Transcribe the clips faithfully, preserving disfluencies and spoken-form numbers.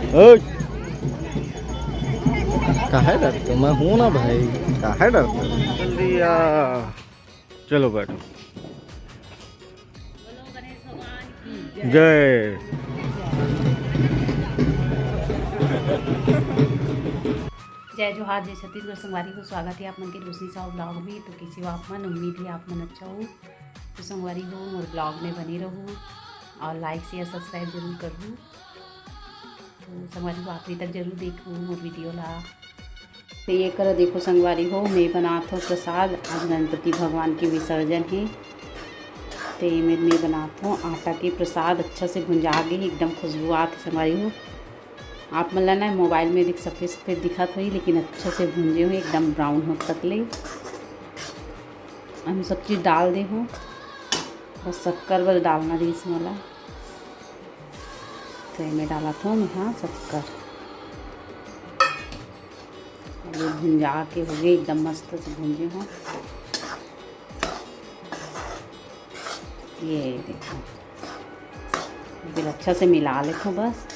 ओए! काहे डरते? मैं हूं ना भाई, काहे डरते? जल्दी आ, चलो बैठो। जय। जय जोहार, जय छत्तीसगढ़। संगवारी हो, स्वागत हे आप मन के रोशनी साहू vlog में। तो कइसे हो आप मन? उम्मीद हे आप मन अच्छा हो। तो संगवारी हो, मोर vlog में बने रहू और like, share, subscribe जरूर करहू। तो संगवारी हो, आखिरी तक जरूर देखहू मोर video ला। तो ये करा देखो संगवारी हो, मैं बनात हूँ प्रसाद। आज गणपति भगवान के विसर्जन हे, तो ये मैं, मैं बनात हूँ आटा के प्रसाद। अच्छा से भुंजा गे हे, एकदम खुशबू आत हे संगवारी हो। आप मन ला ना mobile में देख सफेद सफेद दिखत होही, लेकिन अच्छा से भूंजे हूँ एकदम brown हो तक ले। हम सब चीज डाल दे हूँ, बस शक्कर बस डालना रहिस मोला। तो एमे डालत हूँ मैं, हाँ, शक्कर। अब ये भुंजा के हो गए, एकदम मस्त से भूंजे हूँ। ये देखो, फिर अच्छा से मिला लेथो बस।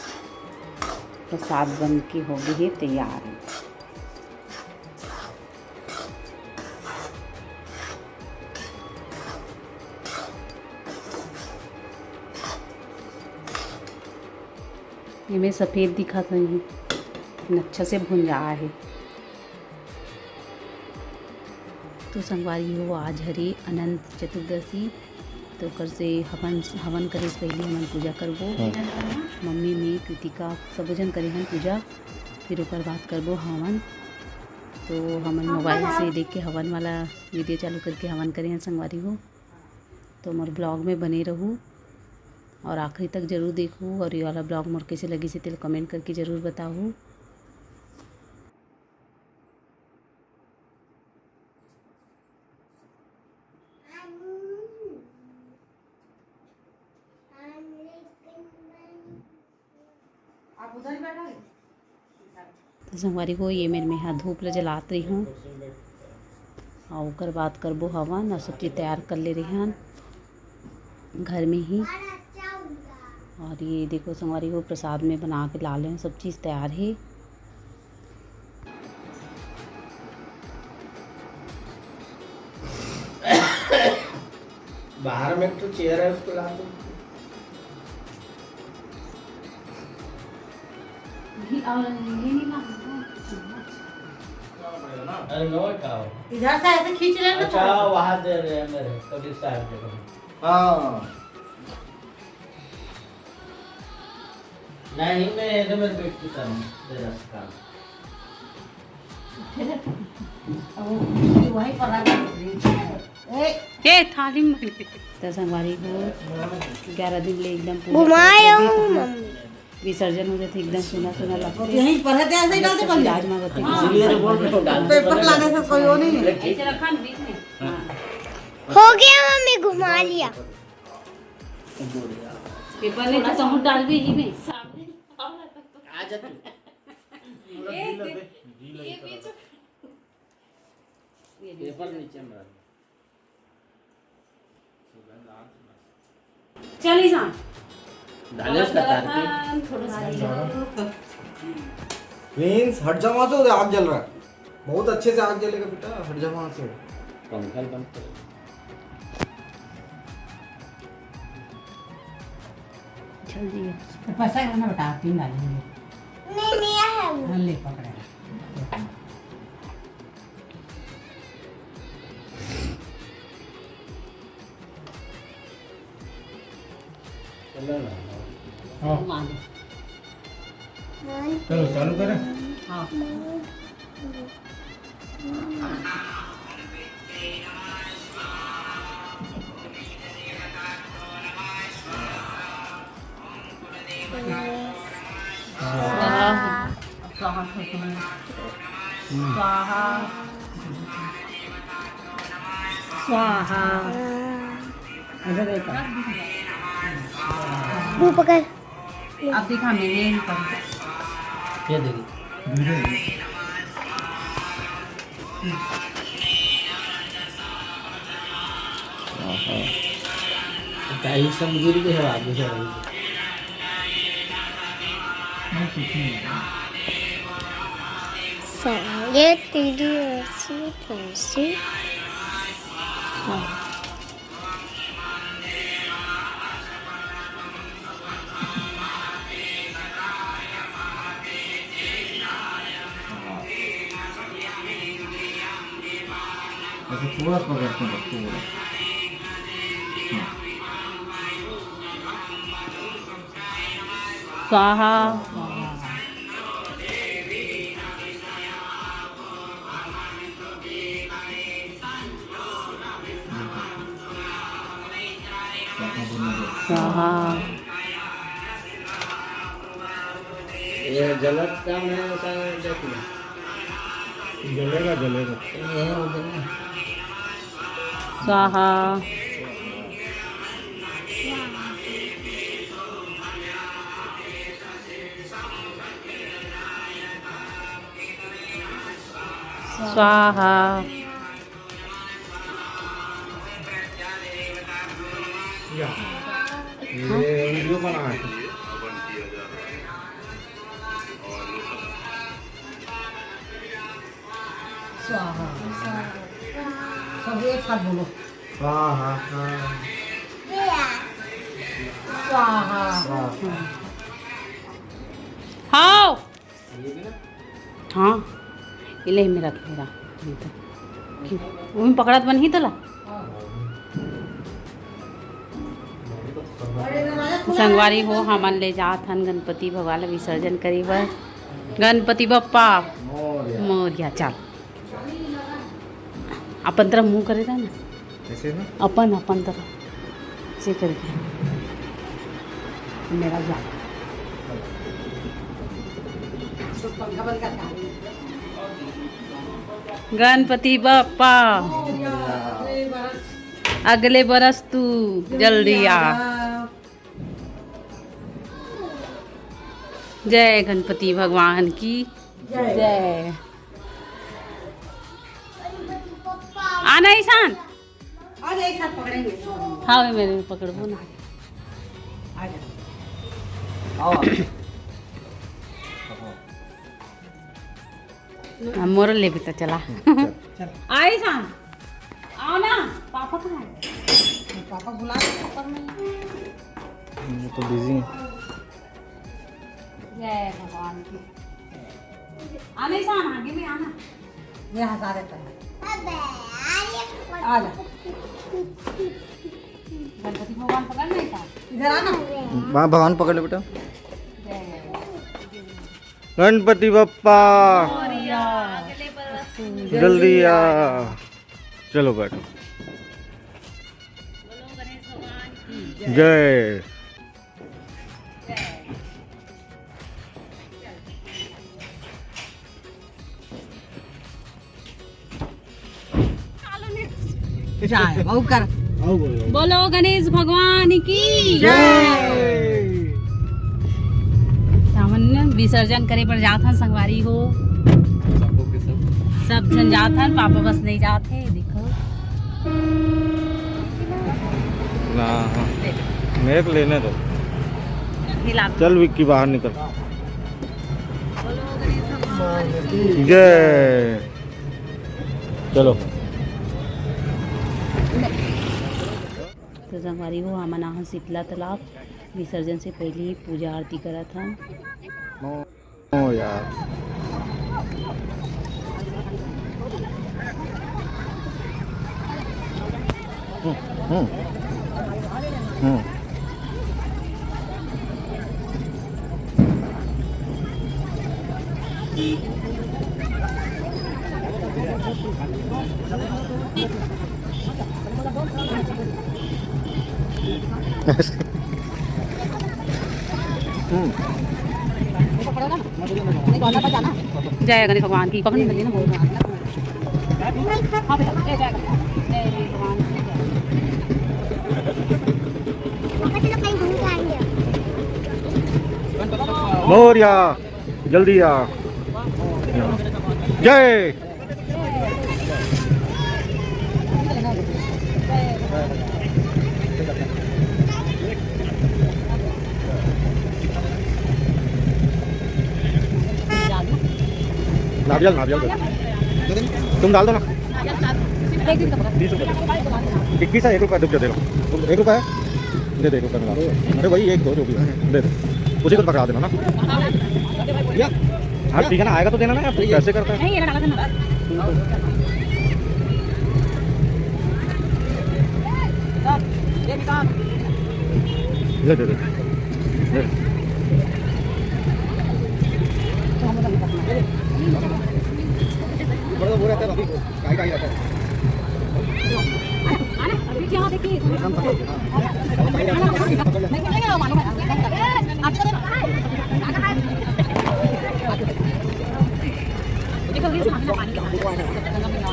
प्रसाद बन के हो गए हे तैयार। एमे सफेद दिखत होही, लेकिन अच्छा से भुंजा हे। तो संगवारी हो, आज हरे अनंत चतुर्दशी, तो ओकर से हवन, हवन करे से पहले हमन पूजा करबो। हाँ। मम्मी, मैं, कृतिका, सबो झन करे हन पूजा, फिर ओकर बाद करबो हवन। तो हमन mobile से देख के हवन वाला video चालू करके हवन करे हन संगवारी हो। तो मोर vlog में बने रहू और आखिरी तक जरूर देखू, और ये वाला vlog मोर कैसे लगिस तेला comment करके जरूर बताहू। आप उधर ही बैठा है। तो संगवारी हो, ये मेर मेहा धूप ल जलात रही हूँ, और ओकर बाद करबो हवन, और सब चीज तैयार कर ले रहे हन घर में ही। और ये देखो संगवारी हो, प्रसाद में बना के ला ले हन, सब चीज तैयार हे। बाहर में एक ठो chair है, उसको ला दो। अरे नो, उठाओ। इधर से ऐसे खींच ले ना अच्छा, थोड़ा। वहाँ दे रहे हैं मेरे कबीर साहब के पास। हाँ। नहीं, मैं इधर में बैठ के करूँ, तेरा काम। अब वो वहीं पर आ गया। ए! ए, थाली में। तो संगवारी हो, ग्यारह दिन ले एकदम पूजा घुमाए पाठ हो होथे, मम्मी। विसर्जन हो जाथे, एकदम सुना सुना लगथे। यहीं पर है, तो ऐसे ही डाल दे, बन जाए। विराजमान होथे। इसीलिए तो बोल रहे हो, डाल दे। पेपर लाने से कोई वो नहीं है। ऐसे रखा ना बीच में। हाँ। हो गया मम्मी, घुमा लिया। पेपर नहीं तो कहूँ डाल भी ही में। आ जा तू। ये बीच पेपर नीचे में रख। चली जा। डाले उसका तार के। थोड़ा सा। प्रिंस, हट जा वहाँ से, उधर आग जल रहा है। बहुत अच्छे से आग जलेगा बेटा, हट जा वहाँ से। पंखा ही बंद कर। चल दिए। तो पैसा है ना बेटा, तीन डालेंगे। नहीं, नहीं है वो। हाँ, ले पकड़े। हाँ। चलो, चालू करें। हाँ। स्वाहा। स्वाहा। स्वाहा। स्वाहा। ऐसा देखा। मुंह पकड़। अब दिखा, मैं ये नहीं करूँ। ये देखिए। आहा। गाइस, सब गिर गए हैं आगे से। नहीं, कुछ नहीं है। सा-, ये तेरी ऐसी तैसी। हाँ। अच्छा, थोड़ा सा पकड़ते हैं, बस थोड़ा। हाँ। स्वाहा। स्वाहा। ये जलत का मैं ऐसा देखना। जलेगा, जलेगा। ये हो गया। स्वाहा। स्वाहा। या। ये वीडियो बना है। स्वाहा। सब एक साथ बोलो। स्वाहा। स्वाहा। स्वाहा। हाँ। हाँ, इले में रख मेरा। वो में पकड़त बनही तला। संगवारी हो, हमन ले जात हन गणपति भगवान ला विसर्जन करे बर। गणपति बप्पा मोरया। चल, अपन तरफ मुंह करे रह ना। ऐसे ना? अपन, अपन तरफ से करके। मेरा जा। गणपति बप्पा, अगले बरस तू जल्दी आ। जय गणपति भगवान की जय। जय। आना ईशान। आ जा, एक साथ पकड़ेंगे। हाँ, वे मेरे में पकड़बो ना। आ जा। आओ। हम मोर ले भी तो चला। चल। आ ईशान। आओ ना, पापा कहाँ है? पापा बुला रहे, पापा नहीं। ये तो बिजी है। जय भगवान की। आना ईशान, आगे में आना। ये हंसा रहता है। आ जा। गणपति भगवान पकड़ ना ईशान। इधर आना। वहाँ भगवान पकड़ लो बेटा। जय। गणपति बप्पा। मोरया। जल्दी आ। चलो बैठो। जय। जय, बहू कर। बोलो गणेश भगवान की जय। सावन विसर्जन करे बर जात हन संगवारी हो। सब झन जात हन, पापा बस नहीं जात हे, देखो। ना, मेरे को लेने दो। हिला। चल विक्की, बाहर निकल। जय। चलो। तो संगवारी हो, हमन आहन शीतला तालाब, विसर्जन से पहले ही पूजा आरती करत हन। ओ यार। हम्म, हम्म, हम्म। हम्म। जय गणेश भगवान की, पकड़ नहीं ना, बोल रहा है। हाँ बेटा, जय, जय गणेश। जय भगवान की जय। मोरया, जल्दी आ। जय। नारियल, नारियल दे दो। तुम डाल दो ना। बीस रुपये। इक्कीस है, एक रुपया, रुक जा, दे लो। एक रुपया है, दे दे, एक रुपया में डाल दो। अरे वही एक दो जो भी है, दे दो। उसी को पकड़ा देना ना। हाँ, ठीक है ना, आएगा तो देना ना यार, कैसे करता है? ले, दे दे। ले।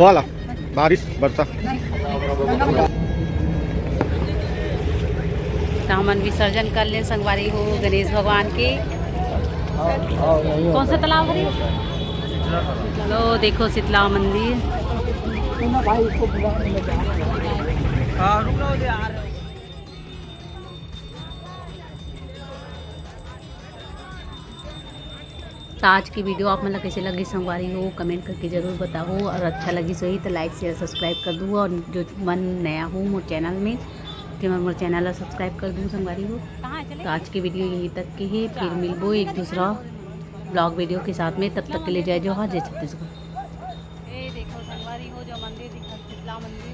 वाला बारिश बरसा। त हमन विसर्जन कर लेन संगवारी हो गणेश भगवान के। कौन सा तालाब हरे? लो देखो शीतला मंदिर। त आज की वीडियो आप मन ला कैसे लगी संगवारी हो, कमेंट करके जरूर बताओ, और अच्छा लगी सही तो लाइक शेयर सब्सक्राइब कर दू, और जो मन नया हो मोर चैनल में, ते मन मोर चैनल ला सब्सक्राइब कर दू संगवारी हो। त आज की वीडियो यही तक के हे, फिर मिलबो एक दूसरा ब्लॉग वीडियो के साथ में, तब तक के लिए जय जोहार, जय छत्तीसगढ़। ए देखो संगवारी हो जो मंदिर दिखत शीतला मंदिर,